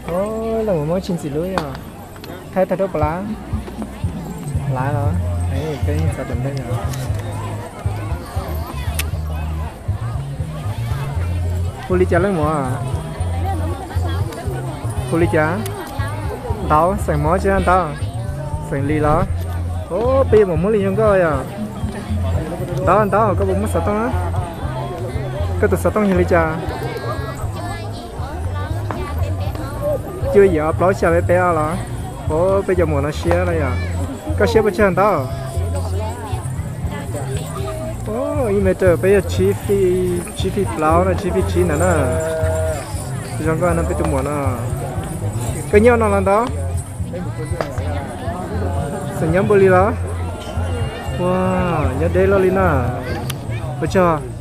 Leej muam muab tsis ntxim hlub yog. Thaij tag rau pab lab. Lab los? Peb txog tom ntej yog. Hu li cas leej muam? Hu li cas? Ntau, xeem Hmoob tsis yog Ntau? Xeem Lis los? Peb yuav mus muab li zoo nkauj yog. Ntau, Ntau, koj puas muaj xov tooj? Koj tus xov tooj yog li cas? Cuaj yim ob plaub xya peb peb ob los? Peb cov muam no siab no yog. Koj siab puas tsawg Ntau? Ib me rau peb yog tsib fij plaub no, tsib fij tsib ntawd na. Zoo nkauj no peb tus muam no. Koj nyob no los Ntau? Xeem nyob npaum li los? Ua, nyob deb loj li na. Ua tsaug.